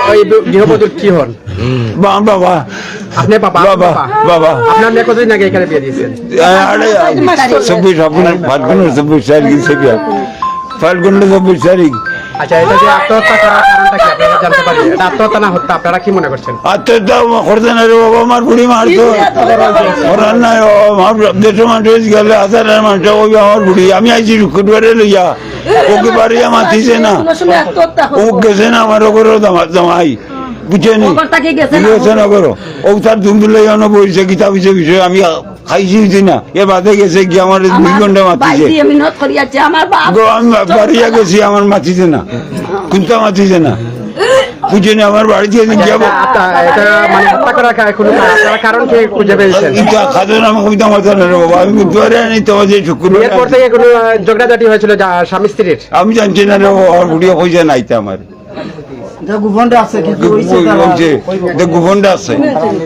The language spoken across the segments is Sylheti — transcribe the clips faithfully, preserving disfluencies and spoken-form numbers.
ওই গৃহবধূর কি হন? বা-, বাবা। আপনি বাবা, বাবা, বাবা। বাবা। আপনার মেয়ে কতদিন আগে এখানে বিয়ে দিয়েছেন? আরে, চব্বিশ, আপনার ফাল্গুনের চব্বিশ তারিখ গেছে বিয়া। ফাল্গুনের চব্বিশ তারিখ। আচ্ছা, এটা যে আত্মহত্যা করার কারণটা কি আপনারা জানতে পারেন? এটা আত্মহত্যা না হত্যা, আপনারা কি মনে করছেন? আত্মহত্যা করছে না রে বাবা, আমার বুড়ি মারতো। করার নাই বাবা, আমার দেড়শো মানুষ গেলে হাজার হাজার মানুষ ওই আমার বুড়ি। আমি আইছি শুক্রবারে লইয়া। ওকে বাড়িয়া মাতিছে না। ও গেছে না আমার ওগরো জামা-, জামাই। বুঝছে নি? ওগর তাকে গেছে না। গেছে না ওগরো। ও তার দুম দিলে অন বইছে, কিতা বইছে বিষয়ে আমি খাইছি হইছি না। এ বাদে গেছে গিয়া আমার দুই ঘন্টা মাতিছে। বাইজি, আমি নত করি আছি, আমার বাপ। গো, আমি বা-, বাড়িয়া গেছি, আমার মাতিছে না। কুন্তা মাতিছে না। বুঝছে নি? আমার বাড়িতে গিয়া এটা, এটা, এটা মানে হত্যা করার কা-, কোনো কা-, আপনারা কারণ কি খুঁজে পেয়েছেন? এটা খাদন আমাকে কবিতা মাথা না রে বাবা। আমি বুধবারে আনি তো যে শুক্রবারে বিয়ের পর আনি। থেকে কোনো, আহ, ঝগড়াঝাটি হয়েছিল যা স্বামী স্ত্রীর? আমি জানছি না রে বাবা, আমার বুড়িয়া পয়সা নাই তো আমার। এটা গোপনটা আছে, কি কি হইছে ওই, তারা? ওই যে, এটা গোপনটা আছে।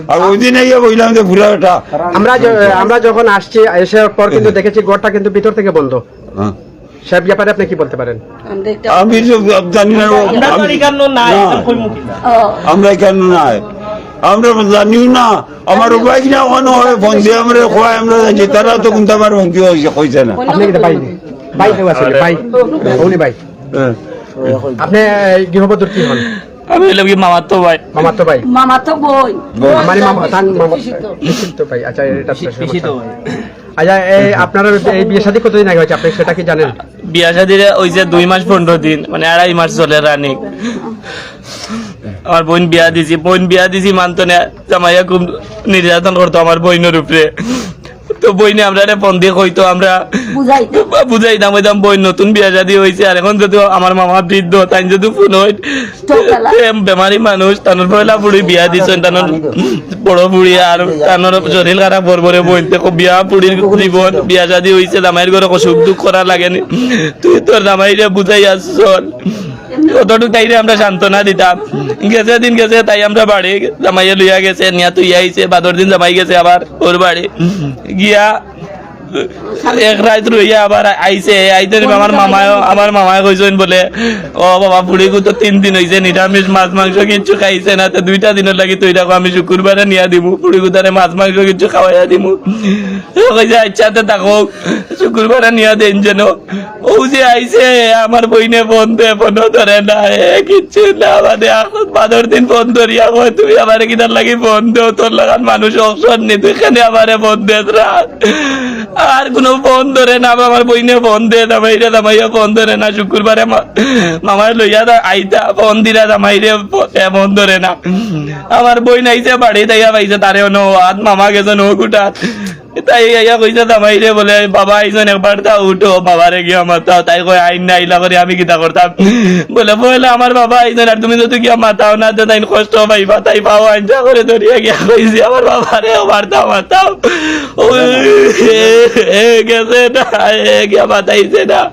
আর ওই দিন আইয়া কইলাম যে বুড়া বেটা। আমরা য-, আমরা যখন আসছি, এসে পর কিন্তু হুম। দেখেছি ঘরটা কিন্তু ভিতর থেকে বন্ধ। হ্যাঁ। সে ব্যাপারে আপনি কি বলতে পারেন? আমরা তো জানি না, ও, আমরা তো আমি, আর এখানে নাই, না। এখন কই মুখে? ও। আমরা এখানে নাই। আমরা জানিও না। আমার উপায় কি না, ওখানে হয়, ফোন দিয়ে আমরা কয়, আমরা জানি, তারা তো কিন্তু আমার ফোন দিয়ে হইছে, কইছে না। আপনি কি ভাই? ভাই কেউ আছেন? ভাই? উনি ভাই? হ্যাঁ। আপনি এই গৃহবধূর কি হন? আমি হইলাম কি মামাতো ভাই। মামাতো ভাই? মামাতো বোন। বোন। আমার মামা, তার মামা, নিশ্চিত তো ভাই। আচ্ছা, এটা আপনার পিসি তো সমস্যা। ভাই। আচ্ছা, এই আপনার এই বিয়ে শাদী কতদিন আগে হয়েছে, আপনি সেটা কি জানেন? বিয়া শাদী রে হইছে দুই মাস পনেরো দিন, মানে আড়াই মাস চলে রানিং। আমার বোন বিয়া দিছি, বোন বিয়া দিছি মানতো না, জামাইয়া খুব নির্যাতন করতো আমার বোনের উপরে। তো বোনে আমরারে ফোন দিয়া কইতো, আমরা বুঝাইতাম। বুঝাইতাম, কইতাম, "বোন নতুন বিয়া শাদী হইছে, আর এখন যদি আমার মামা বৃদ্ধ, তাই যদি ফোন হইত, তো খেলা। এ বেমারি মানুষ, তানোর পয়লা ফুড়ি বিয়া দিছইন, তানোর বড় ফুড়ি আর তানোর শরীর খারাপ, বরবরে বোন, দেখো বিয়া ফুড়ির জীবন, বিয়া শাদী হইছে, জামাইর ঘরে সুখ দুঃখ করা লাগেনি, তুই তোর জামাইরে বুঝাইয়া চল।" অতটুক তাইরে আমরা সান্ত্বনা দিতাম। গেছে দিন গেছে, তাই আমরা বাড়ি জামাইয়ে লইয়া গেছে, নিয়া তুই আইছে, বাদর দিন জামাই গেছে আবার ওর বাড়ি গিয়া এক রাত রইয়া আবার আইছে। আইতে আমার মামায়, আমার মামায় কইছইন বলে, "ও বাবা, ফুড়িগু তো তিন দিন হইছে, নিরামিষ মাছ মাংস কিচ্ছু খাইছে না, তো দুইটা দিনের লাগি তুই রাখো, আমি শুক্রবারে নিয়া দিমু, ফুড়িগু তারে মাছ মাংস কিচ্ছু খাওয়াইয়া দিমু।" কইছে, "আচ্ছা, তে থাকো।" শুক্রবারে নিয়া দেন যেন। ও যে আইছে, আমার বইনে ফোন দে, ফোনও ধরে না, এ কিচ্ছু না, মানে এখন বাদর দিন ফোন ধরিয়া কয়, "তুমি আমারে কিতার লাগি ফোন দেও? তোর লাগান মানুষ অকশন নি, তুই কেনে আমারে ফোন দেস রাত?" আর কোনো ফোন ধরে না, আমার বইনে ফোন দে, জামাইরে, জামাইয়ে ফোন ধরে না। শুক্রবারে মা-, মামায় লইয়া দা-, আইতা, ফোন দিলা জামাইরে, ফো-, এ ফোন ধরে না। আমার বইন আইছে বাড়িত, আইয়া পাইছে তারে অনো আত, মামা গেছে নৌ কুটাত। তাই আইয়া কইছে জামাইরে বলে, "বাবা আইছইন, একবার তা উঠো, বাবারে গিয়া মাতাও।" তাই কয়, "আইন না, ইলা করি আমি কিতা করতাম?" বলে, "বলে আমার বাবা আইছইন, আর তুমি যদি গিয়া মাতাও না, তে তাইন কষ্ট পাইবা।" তাই পাও আইন, তা করে ধরিয়া গিয়া কইছে, "আমার বাবারে একবার তা মাতাও।" ও, এ, এ, গেছে না, এ, গিয়া মাতাইছে না।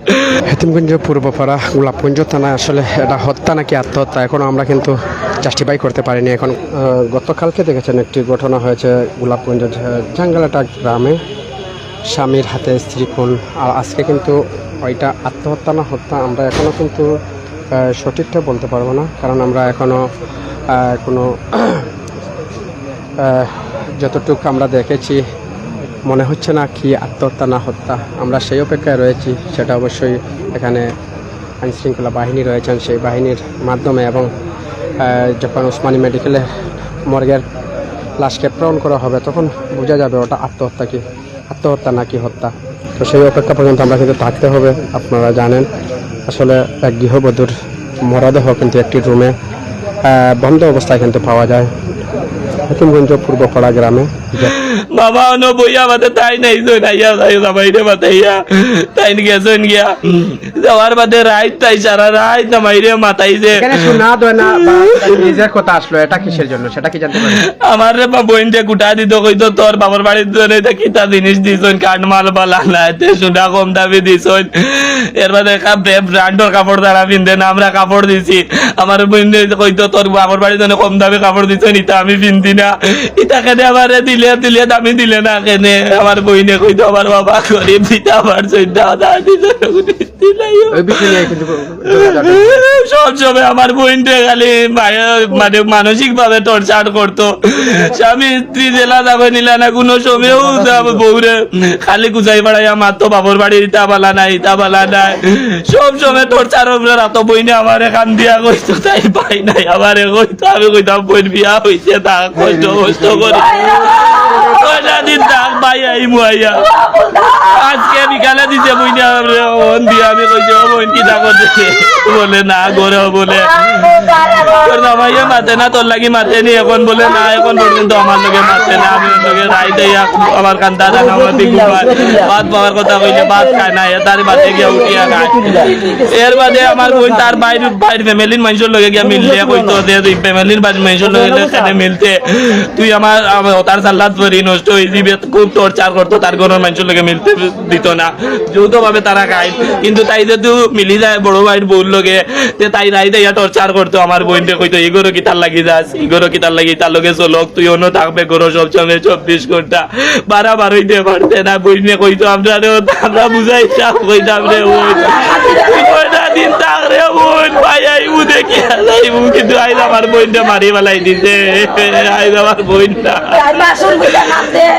হেতিমগঞ্জ পূর্বপাড়া, গোলাপগঞ্জ থানায় আসলে এটা হত্যা নাকি আত্মহত্যা, এখনো আমরা কিন্তু জাস্টিফাই করতে পারিনি। এখন, আহ, গতকালকে দেখেছেন একটি ঘটনা হয়েছে গোলাপগঞ্জ, আহ, জাঙ্গালাটা গ্রামে স্বামীর হাতে স্ত্রী খুন। আর আজকে কিন্তু ওইটা আত্মহত্যা না হত্যা, আমরা এখনো কিন্তু, আহ, সঠিকটা বলতে পারবো না, কারণ আমরা এখনো, আহ, কোনো আহ, যতটুক আমরা দেখেছি, মনে হচ্ছে না কি আত্মহত্যা না হত্যা। আমরা সেই অপেক্ষায় রয়েছি, সেটা অবশ্যই এখানে আইনশৃঙ্খলা বাহিনী রয়েছেন, সেই বাহিনীর মাধ্যমে এবং, আহ, যখন ওসমানী মেডিকেলে মর্গের লাশকে প্রেরণ করা হবে, তখন বোঝা যাবে ওটা আত্মহত্যা কি। আত্মহত্যা নাকি হত্যা। তো সেই অপেক্ষা পর্যন্ত আমরা কিন্তু থাকতে হবে। আপনারা জানেন, আসলে এক গৃহবধূর মরদেহ কিন্তু একটি রুমে, আহ, বন্ধ অবস্থায় কিন্তু পাওয়া যায় হেতিমগঞ্জ পূর্বপাড়া গ্রামে। বাবা, অনো বইয়া বাদে তাই নাই, তাই নাই, তাই জামাইরে বাতাইয়া, তাই গেছইন গিয়া। যাওয়ার বাদে রাইত তাই সারা রাইত জামাইরে মাতাইছে। এখানে শোনা দেয় না বা নিজের কথা আসলো, এটা কিসের জন্য, সেটা কি জানতে পারি? আমার রে বা বইন যে গুটা দিত, কইতো, "তোর বাবার বাড়িত জনে এটা কিতা জিনিস দিছইন, কাঠমাল বালা না, এতে সুনা কম দামি দিছইন।" এর বাদে একটা বে-, ব্র্যান্ডর কাপড় তারা পিন্দে না, আমরা কাপড় দিছি। আমার বইন যে কইতো, "তোর বাবার বাড়িত জনে কম দামি কাপড় দিছইন, ইটা আমি পিন্দি না।" ইটা কেনে আমারে দিলে, দিলে দামি দিলে না কেনে? আমার বইনে কইতো, "আমার বাবা গরিব, দিতা পারছইন না, দাদা দিছইন।" ওই বিষয় নিয়ে কিন্তু যোগাযোগ। সব সময় আমার বইনরে খালি মায়ে-, মানে মানসিকভাবে টর্চার করতো। স্বামী স্ত্রী যেলা যাবে নিলা না, কোনো সময়ও যা বউরে খালি গুজাই বাড়াইয়া মারতো, বাপর বাড়ি ইতা বালা নাই, ইতা বালা নাই। সব সময় টর্চার উপরে রাতো। বইনে আমারে কান্দিয়া কইতো, তাই পাই নাই, আমারে কইতো, আমি কইতাম, "বইন, বিয়া হইছে, থাক, কষ্ট মষ্ট করি, কয়টা দিন থাক, ভাই, আইমু আইয়া।" আজকে বিকালে দিছে বইনে আমারে ফোন দিয়া, আমি কইছি, "ও বইন, কিতা করতেছে?" বলে, "না, ঘরে," বলে, "তোর জামাইয়ে মাতে না, তোর লাগি মাতে নি।" এখন বলে, "না, এখন পর্যন্ত আমার লগে মাতে না, আমি ওর লগে রাইতে ইয়া আমার কান্দা জানা, আমার দিকে ভাত পাওয়ার কথা কইলে ভাত খায় না, এ তার বাদে গিয়া উঠিয়া খায়।" এর বাদে আমার বইন তার বাইর, বাইর ফ্যামিলির মানুষের লগে গিয়া মিললে কইতো যে, "তুই ফ্যামিলির বাড়ির মানুষের লগে গেলে এখানে মিলতে, তুই আমার, আমার, তার সাল্লাত পরি নষ্ট হয়ে যাবে।" খুব টর্চার করতো, তার ঘরের মানুষের লগে মিলতে দিত না। যৌথভাবে তারা খায়, কিন্তু তাই যেহেতু মিলি যায় বড় ভাইর বউর লগে, তে তাই রাইতে ইয়া টর্চার করতো আমার বইনরে, কইতো, "এই ঘরো কিতার লাগি যাস, এই ঘরো কিতার লাগি, তার লগে চলক, তুই অন্য থাকবে ঘরো সব সময় চব্বিশ ঘন্টা।" বারা বারইতে পারতে না, বইনে কইতো, "আমরারে, আমরা বুঝাইতাম, কইতাম রে বইন, তুই কয়টা দিন থাক রে বইন, ভাই আইবু দেখি, আর আইবু।" কিন্তু আইজ আমার বইনটা মারি ফালাই দিছে, আইজ আমার বইনটা।